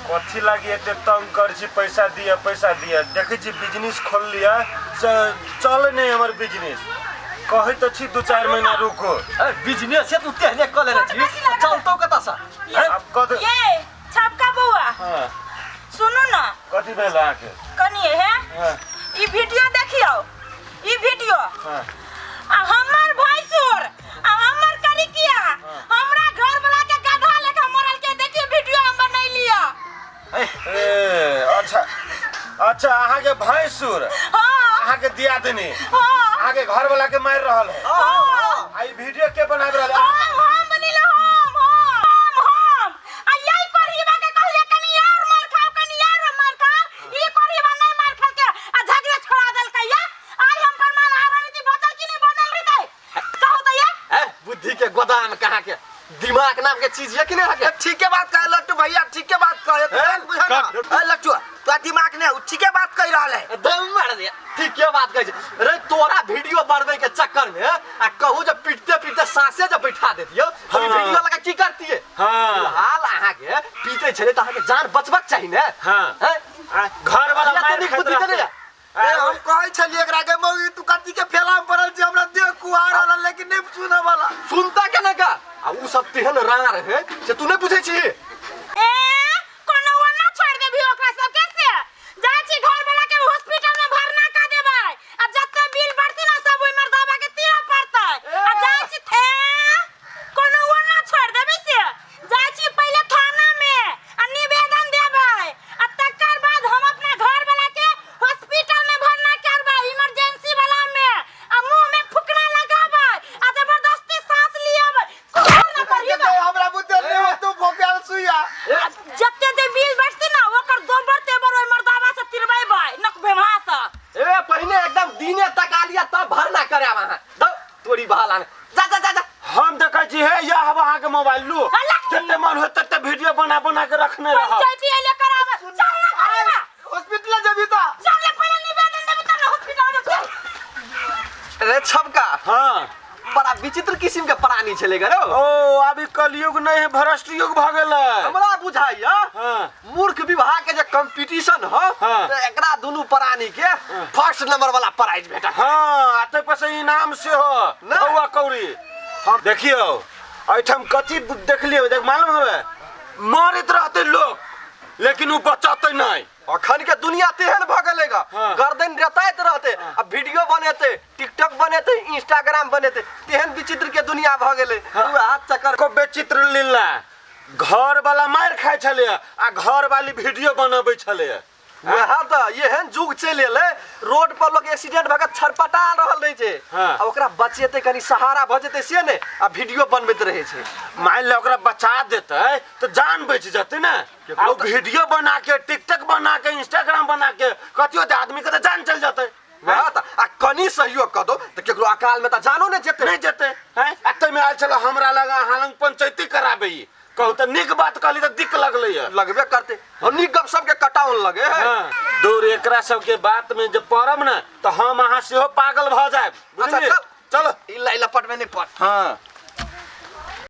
कथी लागी एते तंग कर छी पैसा दिअ पैसा दिअ देखै छी बिजनेस खोल लिअ से चल नहि हमर बिजनेस कहै तऽ छी 2-4 महीना रुको ए बिजनेस से तू तेहने कऽ लेने छी बेसी लागल। चलतौ कतऽसँ हैं? आब कथी ये छपका बौआ हाँ सुनू ना कथी भेल अहाँके कनिए हे हाँ ई वीडियो देखियौ ई वीडियो हाँ आ हमर भैंसुर आ हमर करिकिया हमरा घर वाला के गधा लेखा मरल के देखिए वीडियो हम बनैलिया ए अच्छा अच्छा अहाँके भैंसुर हां अहाँके दियादनी हां अहाँके घर वाला के मारि रहल है हां आ ई वीडियो के बनाबि रहल है हम हम बनेलो हम हम हम आ यही कोरीबा के कहलिए कनी यार मार खाओ कनी यार मार खाओ ई कोरीबा नहीं मार खा के आ झगड़े छोड़ा देलकै या आई हम प्रमाण आ रही थी बचल की नहीं बनल रही कहू त या ए बुद्धि के गोदाम कहाँ के दिमाग नाम के चीज है कि नहीं है ठीके बात कहे लट्टू भैया ठीके बात कहे तू ए, बुझा ना कट। ए लट्टू तोरा दिमाग नहीं ठीके बात कह रहल है दम मार दिया ठीक के बात कहै छै रे तोरा वीडियो बनबै के चक्कर में आ कहू जब पीटते पीटते सांसे जब बैठा देतियो हम हाँ। वीडियो लगा की करतिए हाँ। फिलहाल अहाँ के पीटे छले त अहाँ के जान बचबाक चाही ने हाँ। हैं? आ, घर वाला या तो मारि नीक खाइत बुद्धि रहतै। देने ए हम कहै छलियै एकरा के मौगी तू कथी के फेला में पड़ल छै हमरा देह कुहार रहल लेकिन नहीं सुने वाला सुनता के ना का आ उ सब तेहन रार है से तू नहीं बुझै छी ए कोनो ओना छोड़ देबी ओकरा सबके से जाइ छी घर वाला के हॉस्पिटल में भरना कर देबै आ जते बिल बढ़ती ना सब ओइ मर्दाबा के तीरा पड़तै आ जाइ छी ए कोनो ओना छोड़ देबी से जाइ छी पहिले थाना में आ निवेदन देबै आ तकर बाद हम अपना घर वाला के हॉस्पिटल में भरना करबै इमरजेंसी वाला में आ मुंह में फुकना लगाबै आ जबरदस्ती सांस लियाबै कुहर ना करियबै हमरा बुद्धि नहीं हो तू भोकाल सुइया जते जे बिल बढ़तै ना ओकर दोबर तेबर ओइ मर्दाबा से तिरबेबै नक बेमा से ए पहिने एकदम दिने तका लिया तब भरना करे आब अहाँ दौ तोरी बहाल आने जा जा जा जा हम देखै छी हे यह हवा अहाँके मोबाइल लू अल्लाह! जते मन हो तते वीडियो बना बना के रखने रहब पंचायती एले करावे चल ना करेगा हॉस्पिटल जबी ता चल ले पहिले निवेदन देबी तब ना हॉस्पिटल में चल रे छबका हाँ बड़ा विचित्र किस्म के प्राणी छलै गे रौ ओ अभी कलयुग नहीं है भ्रष्ट युग भऽ गेलै हमरा बुझाइया हाँ मूर्ख विवाह के जे कंपटीशन हो हाँ। तऽ एकरा दुनू प्राणी के फर्स्ट नंबर वाला प्राइज भेटत हाँ आ ताहि पर से इनाम सेहो नहि। कौआ कौड़ी हम देखियौ एहिठाम कथी देखलियौ देख मालूम हवे मरैत रहतै लोक लेकिन ओ बचतै नहि अखन के दुनिया तेहन भऽ गेलै गा हाँ। गर्दन रताइत रहते आ वीडियो बनेते टिकटॉक बनेते इंस्टाग्राम बनेते तेहन विचित्र के दुनिया भऽ गेलै हाँ। वएह चक्कर को विचित्र लीला घर वाला मारि खाइ छलै आ घर वाली वीडियो बनबै छलै वएह तऽ एहन जुग चलि एलै रोड पर लोग एक्सीडेंट भऽ के छटपटा रहल रहै छै हाँ। आ ओकरा बचेतै कनि सहारा भऽ जेतै से नहि आ वीडियो बनबैत रहै छै मानि ले ओकरा बचा देतै तऽ जान बचि जेतै ने आ ओ वीडियो बना के टिकटॉक बना के इंस्टाग्राम बना के कथियो तऽ आदमी के तऽ जान चलि जेतै वएह तऽ आ कनि सहयोग कऽ दो तऽ केकरो अकाल में तऽ जानो नहि जेतै नहि जेतै हैं आ ताहिमे आयल छलै हमरा लग अहाँ लग पंचायती कराबै ई। कहू तऽ नीक बात कहली तऽ दिक्क लगलै ये लगबे करते और नीक गप सबके कटाउन लगे है हाँ, दूर एकरा सबके बात में जब पड़ब ने तऽ हम अहाँ सेहो पागल भऽ जायब अच्छा बुझलियै चल चलो ई लाई लपट में नहीं पड़ हाँ